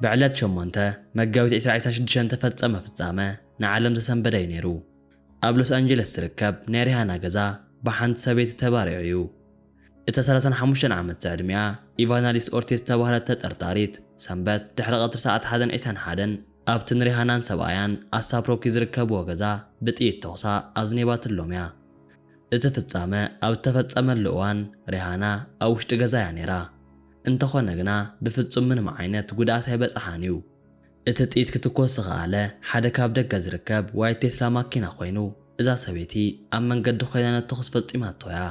ብዕለት ሸሞንተ መጋቢት ዕስራ ዕስራ ሽዱሽተ ዝተፈጸመ ፍጻመ ንዓለም ዘሰንበደ እዩ ነይሩ። ኣብ ሎስ ኣንጀለስ ዝርከብ ናይ ሪሃና ገዛ ብሓንቲ ሰበይቲ ተባሪዑ እዩ። እታ ሰላሳን ሓሙሽተን ዓመት ዕድሚኣ ኢቫናሊስ ኦርቲዝ ዝተባህለት ተጠርጣሪት፣ ሰንበት ድሕሪ ቀትሪ ሰዓት ሓደን ዕስራን ሓደን ኣብቲ ንሪሃናን ሰብኣያን ኣሳፕ ሮኪ ዝርከብዎ ገዛ ብጥይት ተኹሳ ኣዝኒባትሎም እያ። እቲ ፍጻመ ኣብ እተፈጸመሉ እዋን፣ ሪሃና ኣብ ውሽጢ ገዛ እያ ነይራ። እንተኾነ ግና፣ ብፍጹም ምንም ዓይነት ጉድኣት ኣይበጽሓን እዩ። እቲ ጥይት ክትኮስ ዝኸኣለ ሓደ ካብ ደገ ዝርከብ ዋይት ቴስላ ማኪና ኮይኑ፣ እዛ ሰበይቲ ኣብ መንገዲ ኮይና ነቲ ተኹሲ ፈጺማቶ እያ።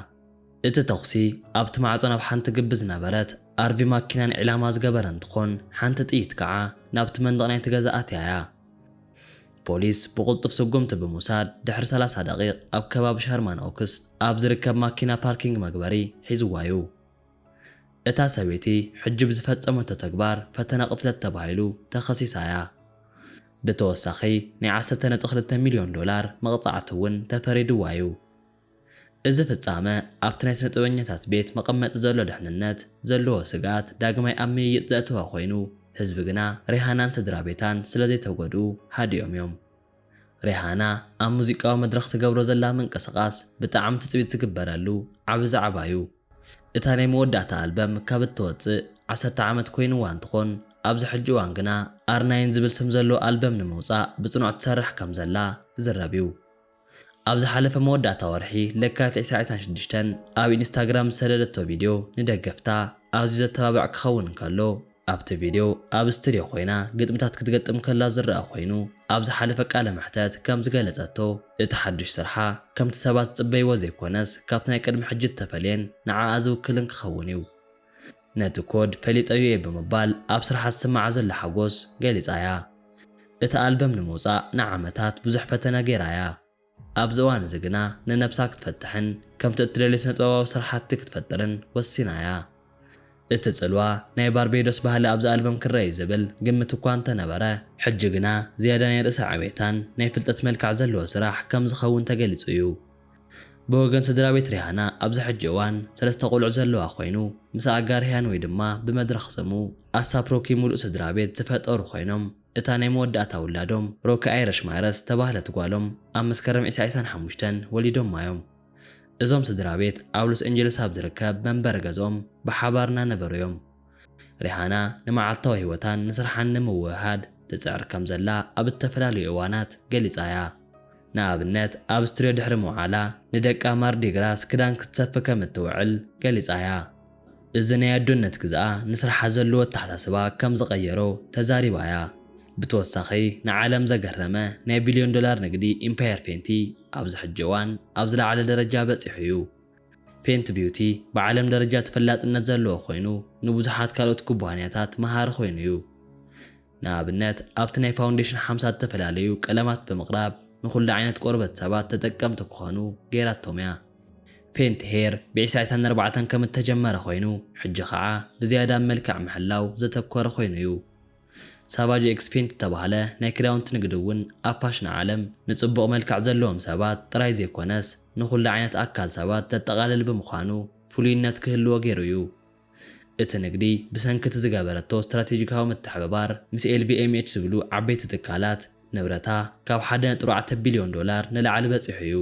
እቲ ተኹሲ ኣብቲ ማዕጾ ናብ ሓንቲ ግቢ ዝነበረት ኣርቪ ማኪናን ዒላማ ዝገበረ እንትኾን፣ ሓንቲ ጥይት ከዓ ናብቲ መንደቕ ናይቲ ገዛ ኣትያ እያ። ፖሊስ ብቕልጡፍ ስጉምቲ ብምውሳድ፣ ድሕሪ ሰላሳ ደቂቕ ኣብ ከባቢ ሸርማን ኦክስ ኣብ ዝርከብ ማኪና ፓርኪንግ መግበሪ ሒዝዋ እዩ። እታ ሰበይቲ ሕጂ ብዝፈጸመቶ ተግባር ፈተነ ቅትለት ተባሂሉ ተኸሲሳ እያ። ብተወሳኺ፣ ናይ ዓሰርተ ነጥቢ ክልተ ሚልዮን ዶላር መቕጻዕቲ እውን ተፈሪድዋ እዩ። እዚ ፍጻመ ኣብቲ ናይ ስነ-ጥበበኛታት ቤት መቐመጢ ዘሎ ድሕንነት ዘለዎ ስግኣት ዳግማይ ኣብ ምይይጥ ዘእተወ ኮይኑ፣ ህዝቢ ግና ሪሃናን ስድራ ቤታን ስለ ዘይተጎድኡ ሃዲኦም እዮም። ሪሃና ኣብ ሙዚቃዊ መድረኽ ትገብሮ ዘላ ምንቅስቓስ ብጣዕሚ ትጽቢት ዝግበረሉ ዓቢ ዛዕባ እዩ። እታ ናይ መወዳእታ ኣልበም ካብ እትወጽእ ዓሰርተ ዓመት ኮይንዋ እንትኾን፣ ኣብዚ ሕጂ እዋን ግና ኣር ናይን ዝብል ስም ዘለዎ ኣልበም ንምውጻእ ብጽኑዕ ትሰርሕ ከም ዘላ ይዝረብ እዩ። ኣብ ዝሓለፈ መወዳእታ ወርሒ ለካቲት ዕስራ ዕስራን ሽዱሽተን ኣብ ኢንስታግራም ዝሰደደቶ ቪድዮ ንደገፍታ ኣዝዩ ዘተባብዕ ክኸውን እንከሎ፣ ኣብቲ ቪድዮ ኣብ ስቱድዮ ኮይና ግጥምታት ክትገጥም ከላ ዝረኣ ኮይኑ፣ ኣብ ዝሓለፈ ቃለ መሕተት ከም ዝገለጸቶ፣ እቲ ሓድሽ ስርሓ ከምቲ ሰባት ዝጽበይዎ ዘይኮነስ፣ ካብቲ ናይ ቅድሚ ሕጂ እተፈልየን ንዓኣ ዝውክልን ክኸውን እዩ። ነቲ ኮድ ፈሊጠዮ እየ ብምባል ኣብ ስርሓ ዝስምዓ ዘሎ ሓጎስ ገሊጻ እያ። እቲ ኣልበም ንምውጻእ ንዓመታት ብዙሕ ፈተነ ገይራ እያ። ኣብዚ እዋን እዚ ግና ንነብሳ ክትፈትሕን ከምቲ እትደልዮ ስነ-ጥበባዊ ስራሓቲ ክትፈጥርን ወሲና እያ። እቲ ጽልዋ ናይ ባርቤዶስ ባህሊ ኣብዚ ኣልበም ክረኣ እዩ ዝብል ግምት እኳ እንተነበረ፣ ሕጂ ግና ዝያዳ ናይ ርእሰ ዕቤታን ናይ ፍልጠት መልክዕ ዘለዎ ስራሕ ከም ዝኸውን ተገሊጹ እዩ። ብወገን ስድራ ቤት ሪሃና ኣብዚ ሕጂ እዋን ሰለስተ ቆልዑ ዘለዋ ኮይኑ፣ ምስ ኣጋር ሪሃን ወይ ድማ ብመድረኽ ስሙ ኣሳፕ ሮኪ ምሉእ ስድራ ቤት ዝፈጠሩ ኮይኖም፣ እታ ናይ መወዳእታ ውላዶም ሮኪ ኣይረሽ ማይረስ ዝተባህለት ጓሎም ኣብ መስከረም ዕስራ ዕስራን ሓሙሽተን ወሊዶማ እዮም። እዞም ስድራ ቤት ኣብ ሎስ ኤንጀለስ ኣብ ዝርከብ መንበሪ ገዝኦም ብሓባር እናነበሩ እዮም። ሪሃና ንመዓልታዊ ህይወታን ንስርሓን ንምውህሃድ ትጽዕር ከም ዘላ ኣብ እተፈላለዩ እዋናት ገሊጻ እያ። ንኣብነት፣ ኣብ ስትድዮ ድሕሪ ምውዓላ ንደቃ ማርዲ ግራስ ክዳን ክትሰፊ ከም እትውዕል ገሊጻ እያ። እዚ ናይ ኣዶነት ግዝኣ ንስርሓ ዘለዎ ኣተሓሳስባ ከም ዝቐየሮ ተዛሪባ እያ። ብተወሳኺ፣ ንዓለም ዘገረመ ናይ ቢልዮን ዶላር ንግዲ ኢምፓየር ፌንቲ ኣብዚ ሕጂ እዋን ኣብ ዝለዓለ ደረጃ በጺሑ እዩ። ፌንት ቢዩቲ ብዓለም ደረጃ ተፈላጥነት ዘለዎ ኮይኑ፣ ንብዙሓት ካልኦት ኩባንያታት መሃሪ ኮይኑ እዩ። ንኣብነት፣ ኣብቲ ናይ ፋውንዴሽን ሓምሳ ዝተፈላለዩ ቀለማት ብምቕራብ ንኹሉ ዓይነት ቆርበት ሰባት ተጠቀምቲ ክኾኑ ገይራቶም እያ። ፌንት ሄር ብ ዕስራን ኣርባዕተን ከም እተጀመረ ኮይኑ፣ ሕጂ ኸዓ ብዝያዳ ኣብ መልክዕ ምሕላው ዘተኮረ ኮይኑ እዩ። ሳቫጅ ኤክስ ፌንት እተባህለ ናይ ክዳውንቲ ንግዲ እውን ኣብ ፋሽን ዓለም ንጽቡቕ መልክዕ ዘለዎም ሰባት ጥራይ ዘይኮነስ፣ ንኹሉ ዓይነት ኣካል ሰባት ዘጠቓልል ብምዃኑ ፍሉይነት ክህልዎ ገይሩ እዩ። እቲ ንግዲ ብሰንኪ እቲ ዝገበረቶ ስትራቴጂካዊ ምትሕብባር ምስ ኤል ቪ ኤም ኤች ዝብሉ ዓበይቲ ትካላት፣ ንብረታ ካብ ሓደ ነጥቢ ኣርባዕተ ቢልዮን ዶላር ንላዕሊ በጺሑ እዩ።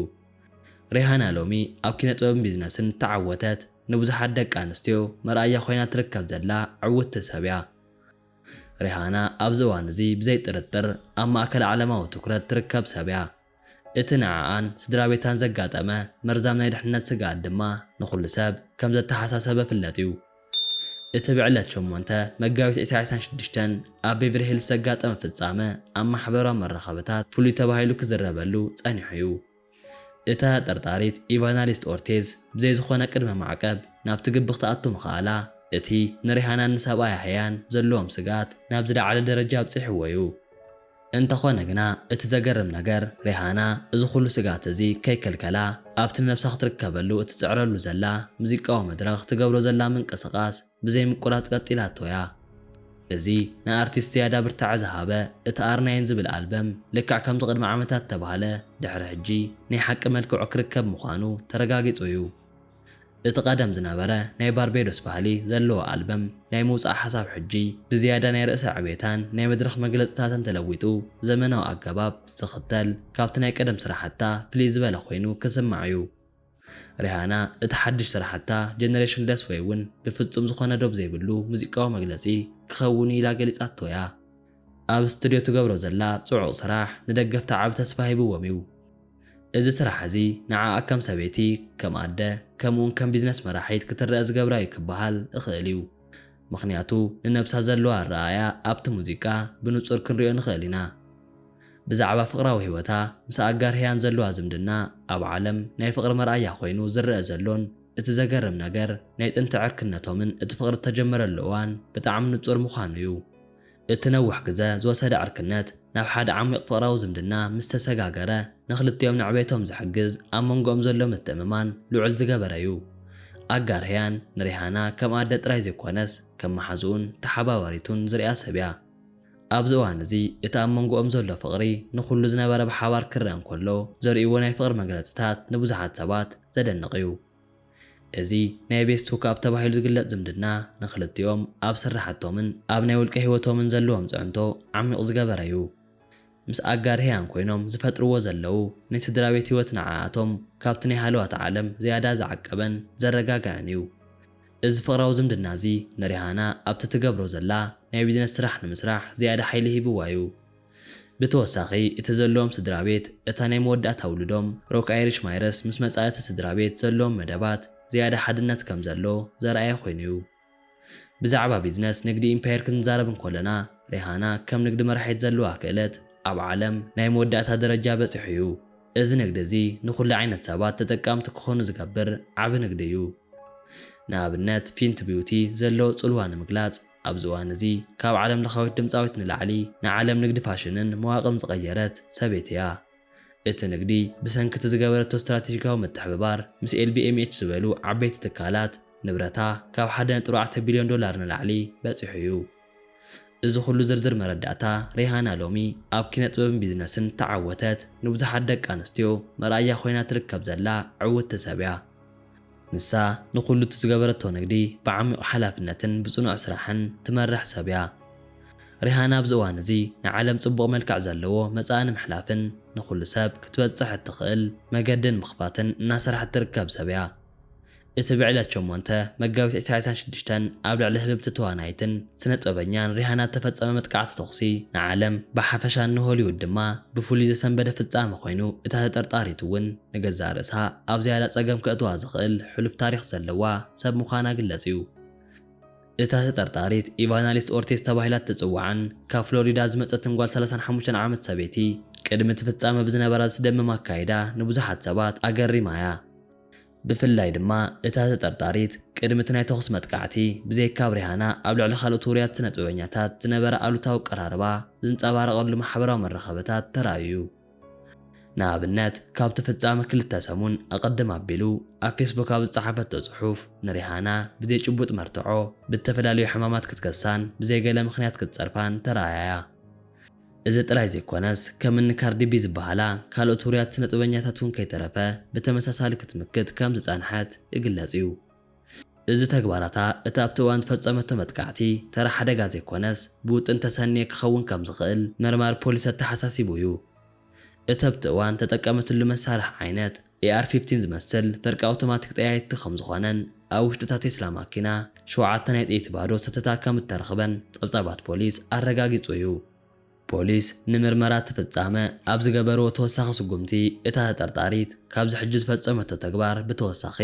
ሪሃና ሎሚ ኣብ ኪነ ጥበብን ቢዝነስን እተዓወተት፣ ንብዙሓት ደቂ ኣንስትዮ መርኣያ ኮይና ትርከብ ዘላ ዕውትቲ ሰብ እያ። ሪሃና ኣብዚ እዋን እዚ ብዘይ ጥርጥር ኣብ ማእከል ዓለማዊ ትኹረት ትርከብ ሰብ እያ። እቲ ንዓኣን ስድራ ቤታን ዘጋጠመ መርዛም ናይ ድሕነት ስግኣት ድማ ንኹሉ ሰብ ከም ዘተሓሳሰበ ፍለጥ እዩ። እቲ ብዕለት ሸሞንተ መጋቢት ዕስራን ዕስራን ሽዱሽተን ኣብ ቤቨርሊ ሂልስ ዘጋጠመ ፍጻመ ኣብ ማሕበራዊ መራኸብታት ፍሉይ ተባሂሉ ክዝረበሉ ጸኒሑ እዩ። እታ ተጠርጣሪት ኢቫናሊስት ኦርቴዝ ብዘይ ዝኾነ ቅድመ ማዕቀብ ናብቲ ግቢ ክትኣቱ ምኽኣላ፣ እቲ ንሪሃናን ንሰብኣያ ህያን ዘለዎም ስግኣት ናብ ዝለዓለ ደረጃ ኣብጺሕዎ እዩ። እንተኾነ ግና፣ እቲ ዘገርም ነገር፣ ሪሃና እዚ ኩሉ ስግኣት እዚ ከይከልከላ፣ ኣብቲ ንነብሳ ክትርከበሉ እትጽዕረሉ ዘላ ሙዚቃዊ መድረኽ ትገብሮ ዘላ ምንቅስቓስ ብዘይ ምቁራጽ ቀጺላቶ እያ። እዚ ንኣርቲስት ዝያዳ ብርታዐ ዝሃበ፣ እቲ ኣር ናይን ዝብል ኣልበም፣ ልክዕ ከምቲ ቅድሚ ዓመታት እተባህለ፣ ድሕሪ ሕጂ ናይ ሓቂ መልክዑ ክርከብ ምዃኑ ተረጋጊጹ እዩ። እቲ ቀደም ዝነበረ ናይ ባርቤዶስ ባህሊ ዘለዎ ኣልበም ናይ ምውጻእ ሓሳብ ሕጂ ብዝያዳ ናይ ርእሰ ዕቤታን ናይ መድረኽ መግለጽታትን ተለዊጡ፣ ዘመናዊ ኣገባብ ዝኽተል፣ ካብቲ ናይ ቀደም ስራሓታ ፍልይ ዝበለ ኮይኑ ክስማዕ እዩ። ሪሃና እቲ ሓድሽ ስራሓታ ጀነሬሽን ለስ ወይ እውን ብፍጹም ዝኾነ ዶብ ዘይብሉ ሙዚቃዊ መግለጺ ክኸውን ኢላ ገሊጻቶ እያ። ኣብ ስቱድዮ ትገብሮ ዘላ ጽዑቕ ስራሕ ንደገፍታ ዓቢ ተስፋ ሂብዎም እዩ። እዚ ስራሕ እዚ ንዓኣ ከም ሰበይቲ፣ ከም ኣደ፣ ከምኡውን ከም ቢዝነስ መራሒት ክትረአ ዝገብራ እዩ ክበሃል እኽእል እዩ። ምኽንያቱ ንነብሳ ዘለዋ ኣረኣእያ ኣብቲ ሙዚቃ ብንጹር ክንሪኦ ንኽእል ኢና። ብዛዕባ ፍቕራዊ ህይወታ ምስ ኣጋር ህያን ዘለዋ ዝምድና ኣብ ዓለም ናይ ፍቕሪ መርኣያ ኮይኑ ዝረአ ዘሎን እቲ ዘገርም ነገር ናይ ጥንቲ ዕርክነቶምን እቲ ፍቕሪ እተጀመረሉ እዋን ብጣዕሚ ንጹር ምዃኑ እዩ። እቲ ነዊሕ ግዘ ዝወሰደ ዕርክነት ናብ ሓደ ዓሚቕ ፍቕራዊ ዝምድና ምስ ተሰጋገረ፣ ንኽልቲኦም ንዕቤቶም ዝሕግዝ ኣብ መንጎኦም ዘሎ ምትእምማን ልዑል ዝገበረ እዩ። ኣጋር ህያን ንሪሃና ከም ኣደ ጥራይ ዘይኮነስ ከም መሓዝኡን ተሓባባሪቱን ዝሪኣ ሰብ እያ። ኣብዚ እዋን እዚ እቲ ኣብ መንጎኦም ዘሎ ፍቕሪ ንኹሉ ዝነበረ ብሓባር ክረአ እንከሎ ዘርእይዎ ናይ ፍቕሪ መግለጽታት ንብዙሓት ሰባት ዘደንቕ እዩ። እዚ ናይ ቤስት ሁክኣፕ ተባሂሉ ዝግለጽ ዝምድና ንኽልቲኦም ኣብ ስራሕቶምን ኣብ ናይ ውልቀ ህይወቶምን ዘለዎም ጽዕንቶ ዓሚቕ ዝገበረ እዩ። ምስ ኣጋር ህያን ኮይኖም ዝፈጥርዎ ዘለዉ ናይ ስድራ ቤት ህይወት ንዓኣቶም ካብቲ ናይ ሃለዋት ዓለም ዝያዳ ዝዓቀበን ዘረጋግዐን እዩ። እዚ ፍቕራዊ ዝምድና እዚ ንሪሃና ኣብቲ ትገብሮ ዘላ ናይ ቢዝነስ ስራሕ ንምስራሕ ዝያዳ ሓይሊ ሂብዋ እዩ። ብተወሳኺ እቲ ዘለዎም ስድራ ቤት እታ ናይ መወዳእታ ውሉዶም ሮክ ኣይሪሽ ማይረስ ምስ መጻ እቲ ስድራ ቤት ዘለዎም መደባት ዝያዳ ሓድነት ከም ዘሎ ዘርኣየ ኮይኑ እዩ። ብዛዕባ ቢዝነስ ንግዲ ኢምፓየር ክንዛረብ እንከለና ሪሃና ከም ንግዲ መራሒት ዘለዋ ክእለት ኣብ ዓለም ናይ መወዳእታ ደረጃ በጺሑ እዩ። እዚ ንግዲ እዚ ንኹሉ ዓይነት ሰባት ተጠቃምቲ ክኾኑ ዝገብር ዓቢ ንግዲ እዩ። ንኣብነት ፊንት ቢውቲ ዘለዎ ጽልዋ ንምግላጽ ኣብዚ እዋን እዚ ካብ ዓለም ለኻዊት ድምጻዊት ንላዕሊ ንዓለም ንግዲ ፋሽንን መዋቕን ዝቐየረት ሰበይቲ እያ። እቲ ንግዲ ብሰንኪ እቲ ዝገበረቶ ስትራቴጂካዊ ምትሕብባር ምስ ኤልቪኤምኤች ዝበሉ ዓበይቲ ትካላት ንብረታ ካብ ሓደ ነጥቢ ኣርባዕተ ቢልዮን ዶላር ንላዕሊ በጺሑ እዩ። እዚ ኩሉ ዝርዝር መረዳእታ ሪሃና ሎሚ ኣብ ኪነ ጥበብን ቢዝነስን ተዓወተት ንብዙሓት ደቂ ኣንስትዮ መርኣያ ኮይና ትርከብ ዘላ ዕውትቲ ሰብ እያ። ንሳ ንኹሉ እቲ ዝገበረቶ ንግዲ ብዓሚቕ ሓላፍነትን ብጽኑዕ ስራሕን ትመርሕ ሰብ እያ። ሪሃና ኣብዚ እዋን እዚ ንዓለም ጽቡቕ መልክዕ ዘለዎ መጻኢ ንምሕላፍን ንኹሉ ሰብ ክትበጽሕ እትኽእል መገዲ ንምኽፋትን እናሰርሐት ትርከብ ሰብ እያ። እቲ ብዕለት ሸሞንተ መጋቢት ዕስራን ዕስራን ሽዱሽተን ኣብ ልዕሊ ህብብቲ ተዋናይትን ስነ ጥበበኛን ሪሃና እተፈጸመ መጥቃዕቲ ተኹሲ ንዓለም ብሓፈሻን ንሆሊውድ ድማ ብፍሉይ ዘሰንበደ ፍጻመ ኮይኑ፣ እታ ተጠርጣሪት እውን ንገዛእ ርእሳ ኣብ ዝያዳ ጸገም ከእትዋ ዝኽእል ሕሉፍ ታሪኽ ዘለዋ ሰብ ምዃና ግለጽ እዩ። እታ ተጠርጣሪት ኢቫናሊስት ኦርቴስ ተባሂላ እትጽዋዕን ካብ ፍሎሪዳ ዝመጸትን ጓል ሰላሳን ሓሙሽተን ዓመት ሰበይቲ፣ ቅድሚ እቲ ፍጻመ ብዝነበራ ዘስደምም ኣካይዳ ንብዙሓት ሰባት ኣገሪማ እያ። ብፍላይ ድማ እታ ተጠርጣሪት ቅድሚ እቲ ናይ ተኹሲ መጥቃዕቲ ብዘይካ ኣብ ሪሃና ኣብ ልዕሊ ካልኦት ውሩያት ስነ ጥበበኛታት ዝነበራ ኣሉታዊ ኣቀራርባ ዝንጸባረቐሉ ማሕበራዊ መራኸብታት ተራእዩ እዩ። ንኣብነት ካብቲ ፍጻመ ክልተ ሰሙን ኣቐድም ኣቢሉ ኣብ ፌስቡክ ኣብ ዝጸሓፈቶ ጽሑፍ ንሪሃና ብዘይ ጭቡጥ መርትዖ ብዝተፈላለዩ ሕማማት ክትከሳን ብዘይ ገለ ምኽንያት ክትጸርፋን ተራእያ እያ። እዚ ጥራይ ዘይኮነስ ከም እኒ ካርዲ ቢ ዝበሃላ ካልኦት ውሩያት ስነ ጥበበኛታት እውን ከይተረፈ ብተመሳሳሊ ክትምክት ከም ዝጸንሐት ይግለጽ እዩ። እዚ ተግባራታ እቲ ኣብቲ እዋን ዝፈጸመቶ መጥቃዕቲ ተራ ሓደጋ ዘይኮነስ ብውጥን ተሰንየ ክኸውን ከም ዝኽእል መርማሪ ፖሊስ ኣተሓሳሲቡ እዩ። እቲ ኣብቲ እዋን ተጠቀመትሉ መሳርሒ ዓይነት ኤኣር ፊፍቲን ዝመስል ፍርቂ ኣውቶማቲክ ጠያይቲ ከም ዝኾነን ኣብ ውሽጢ እታ ቴስላ ማኪና ሸውዓተ ናይ ጥይት ባዶ ሰተታ ከም እተረኽበን ጸብጻባት ፖሊስ ኣረጋጊጹ እዩ። ፖሊስ ንምርመራ እቲ ፍጻመ ኣብ ዝገበርዎ ተወሳኺ ስጉምቲ፣ እታ ተጠርጣሪት ካብዚ ሕጂ ዝፈጸመቶ ተግባር ብተወሳኺ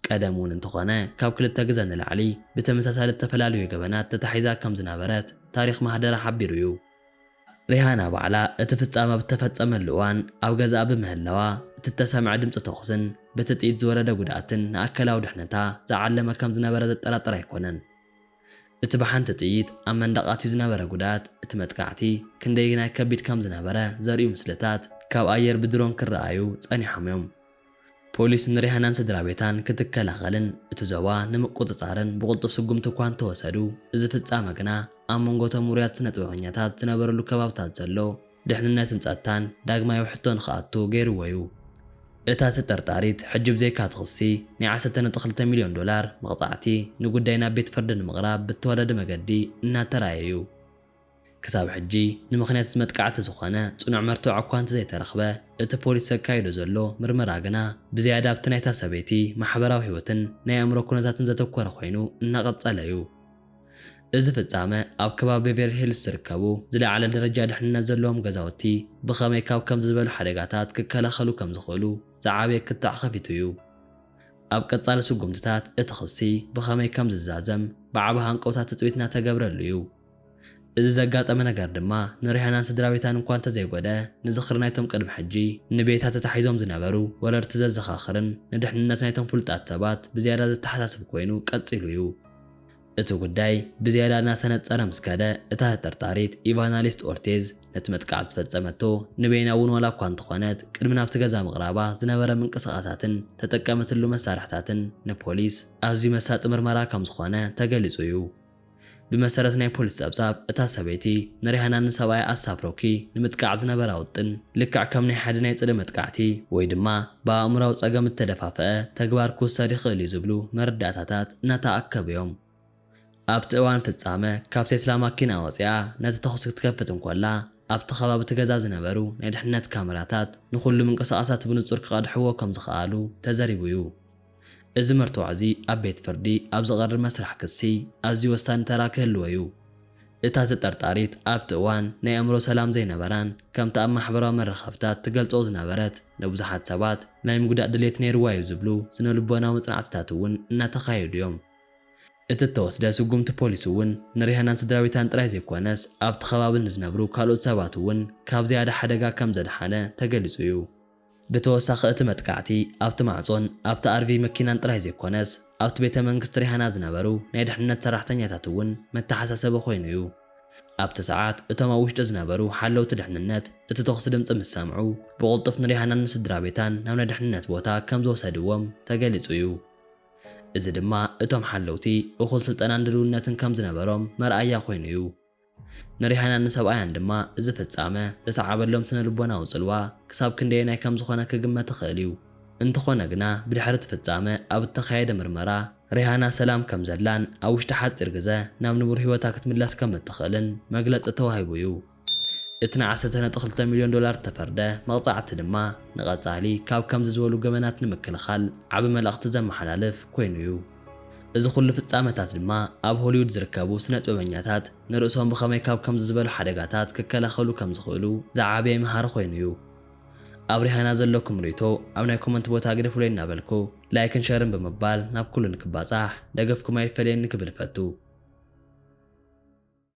ቀደም እውን እንተኾነ ካብ ክልተ ግዘ ንላዕሊ ብተመሳሳሊ ዝተፈላለዩ ገበናት ተታሒዛ ከም ዝነበረት ታሪኽ ማህደራ ሓቢሩ እዩ። ሪሃና ባዕላ እቲ ፍጻመ ኣብ እተፈጸመሉ እዋን ኣብ ገዛኣ ብምህላዋ፣ እቲ እተሰምዐ ድምጺ ተኹስን በቲ ጥይት ዝወረደ ጉድኣትን ንኣካላዊ ድሕነታ ዝዓለመ ከም ዝነበረ ዘጠራጥር ኣይኮነን። እቲ ብሓንቲ ጥይት ኣብ መንደቕ ኣትዩ ዝነበረ ጉድኣት፣ እቲ መጥቃዕቲ ክንደየናይ ከቢድ ከም ዝነበረ ዘርእዩ ምስልታት ካብ ኣየር ብድሮን ክረኣዩ ጸኒሖም እዮም። ፖሊስ ንሪሃናን ስድራ ቤታን ክትከላኸልን እቲ ዞባ ንምቁጽጻርን ብቕልጡፍ ስጉምቲ እኳ እንተወሰዱ፣ እዚ ፍጻመ ግና ኣብ መንጎ እቶም ውሩያት ስነ ጥበበኛታት ዝነበርሉ ከባብታት ዘሎ ድሕንነትን ጸጥታን ዳግማይ ኣብ ሕቶ ንኽኣቱ ገይርዎ እዩ። እታ ተጠርጣሪት ሕጂ ብዘይካ እቲ ክሲ ናይ ዓሰርተ ነጥቢ ክልተ ሚልዮን ዶላር መቕጻዕቲ ንጉዳይ ናብ ቤት ፍርዲ ንምቕራብ ብተወደደ መገዲ እናተራእየ እዩ። ክሳብ ሕጂ ንምኽንያት እቲ መጥቃዕቲ ዝኾነ ጽኑዕ መርትዖ እኳ እንተዘይተረኽበ፣ እቲ ፖሊስ ዘካይዶ ዘሎ ምርመራ ግና ብዝያዳ ኣብቲ ናይታ ሰበይቲ ማሕበራዊ ህይወትን ናይ ኣእምሮ ኩነታትን ዘተኮረ ኮይኑ እናቐጸለ እዩ። እዚ ፍጻመ ኣብ ከባቢ ቤቨርሊ ሂልስ ዝርከቡ ዝለዓለ ደረጃ ድሕንነት ዘለዎም ገዛውቲ ብኸመይ ካብ ከምዚ ዝበሉ ሓደጋታት ክከላኸሉ ከም ዝኽእሉ ዝዓበየ ክትዕ ከፊቱ እዩ። ኣብ ቀጻሊ ስጉምትታት እቲ ክሲ ብኸመይ ከም ዝዛዘም ብዓቢ ሃንቀውታ ትጽቢት እናተገብረሉ እዩ። እዚ ዘጋጠመ ነገር ድማ ንሪሃናን ስድራ ቤታን እኳ እንተዘይጎደ፣ ንዝኽሪ ናይቶም ቅድሚ ሕጂ ንቤታ ተታሒዞም ዝነበሩ ወለድቲ ዘዘኻኽርን ንድሕንነት ናይቶም ፍሉጣት ሰባት ብዝያዳ ዘተሓሳስብ ኮይኑ ቀጺሉ እዩ። እቲ ጉዳይ ብዝያዳ እናተነጸረ ምስ ከደ፣ እታ ተጠርጣሪት ኢቫናሊስት ኦርቴዝ ነቲ መጥቃዕቲ ዝፈጸመቶ ንቤና እውን ዋላ እኳ እንተኾነት ቅድሚ ናብቲ ገዛ ምቕራባ ዝነበረ ምንቅስቓሳትን ተጠቀመትሉ መሳርሕታትን ንፖሊስ ኣዝዩ መሳጢ ምርመራ ከም ዝኾነ ተገሊጹ እዩ። ብመሰረት ናይ ፖሊስ ጸብጻብ፣ እታ ሰበይቲ ንሪሃና ንሰብኣያ ኣሳፍሮኪ ንምጥቃዕ ዝነበራ ውጥን ልክዕ ከም ናይ ሓደ ናይ ጽልኢ መጥቃዕቲ ወይ ድማ ብኣእምራዊ ጸገም እተደፋፍአ ተግባር ክውሰድ ይኽእል እዩ ዝብሉ መረዳእታታት እናተኣከቡ እዮም። ኣብቲ እዋን ፍጻመ ካብ ቴስላ ማኪና ወጺኣ ነቲ ተኹሲ ክትከፍት እንኮላ፣ ኣብቲ ከባቢ እቲ ገዛ ዝነበሩ ናይ ድሕነት ካሜራታት ንኹሉ ምንቅስቓሳት ብንጹር ክቐድሕዎ ከም ዝኸኣሉ ተዘሪቡ እዩ። እዚ መርትዖ እዚ ኣብ ቤት ፍርዲ ኣብ ዝቐርብ መስርሕ ክሲ ኣዝዩ ወሳኒ ተራ ክህልዎ እዩ። እታ ተጠርጣሪት ኣብቲ እዋን ናይ ኣእምሮ ሰላም ዘይነበራን ከምቲ ኣብ ማሕበራዊ መራኸብታት ትገልጾ ዝነበረት ንብዙሓት ሰባት ናይ ምጉዳእ ድሌት ነይርዋ እዩ ዝብሉ ስነ ልቦናዊ መጽናዕትታት እውን እናተኻየዱ እዮም። እቲ እተወስደ ስጉምቲ ፖሊስ እውን ንሪሃናን ስድራ ቤታን ጥራይ ዘይኮነስ ኣብቲ ከባቢ ንዝነብሩ ካልኦት ሰባት እውን ካብ ዝያዳ ሓደጋ ከም ዘድሓነ ተገሊጹ እዩ። ብተወሳኺ እቲ መጥቃዕቲ ኣብቲ ማዕጾን ኣብቲ ኣርቪ መኪናን ጥራይ ዘይኮነስ ኣብቲ ቤተ መንግስቲ ሪሃና ዝነበሩ ናይ ድሕነት ሰራሕተኛታት እውን መተሓሳሰቢ ኮይኑ እዩ። ኣብቲ ሰዓት እቶም ኣብ ውሽጢ ዝነበሩ ሓለውቲ ድሕንነት እቲ ተኹሲ ድምፂ ምስ ሰምዑ ብቕልጡፍ ንሪሃናን ንስድራ ቤታን ናብ ናይ ድሕንነት ቦታ ከም ዝወሰድዎም ተገሊጹ እዩ። እዚ ድማ እቶም ሓለውቲ እኹል ስልጠናን ድልውነትን ከም ዝነበሮም መርኣያ ኮይኑ እዩ። ንሪሃናን ንሰብኣያን ድማ እዚ ፍጻመ ዘሰዓበሎም ስነ ልቦናዊ ጽልዋ ክሳብ ክንደየናይ ከም ዝኾነ ክግመት ይኽእል እዩ። እንተኾነ ግና ብድሕሪ እቲ ፍጻመ ኣብ እተኻየደ ምርመራ ሪሃና ሰላም ከም ዘላን ኣብ ውሽጢ ሓጺር ግዘ ናብ ንቡር ህይወታ ክትምለስ ከም እትኽእልን መግለጺ ተዋሂቡ እዩ። እቲ ን ዓሰርተ ነጥቢ ክልተ ሚልዮን ዶላር እተፈርደ መቕጻዕቲ ድማ ንቐጻሊ ካብ ከምዚ ዝበሉ ገበናት ንምክልኻል ዓቢ መልእኽቲ ዘመሓላልፍ ኮይኑ እዩ። እዚ ኩሉ ፍጻመታት ድማ ኣብ ሆሊውድ ዝርከቡ ስነ ጥበበኛታት ንርእሶም ብኸመይ ካብ ከምዚ ዝበሉ ሓደጋታት ክከላኸሉ ከም ዝኽእሉ ዝዓበየ መሃሪ ኮይኑ እዩ። ኣብ ሪሃና ዘለኩም ርእይቶ ኣብ ናይ ኮመንት ቦታ ግደፉለይ እናበልኩ ላይክን ሸርን ብምባል ናብ ኩሉ ንክባጻሕ ደገፍኩም ኣይፈለየኒ ክብል እፈቱ።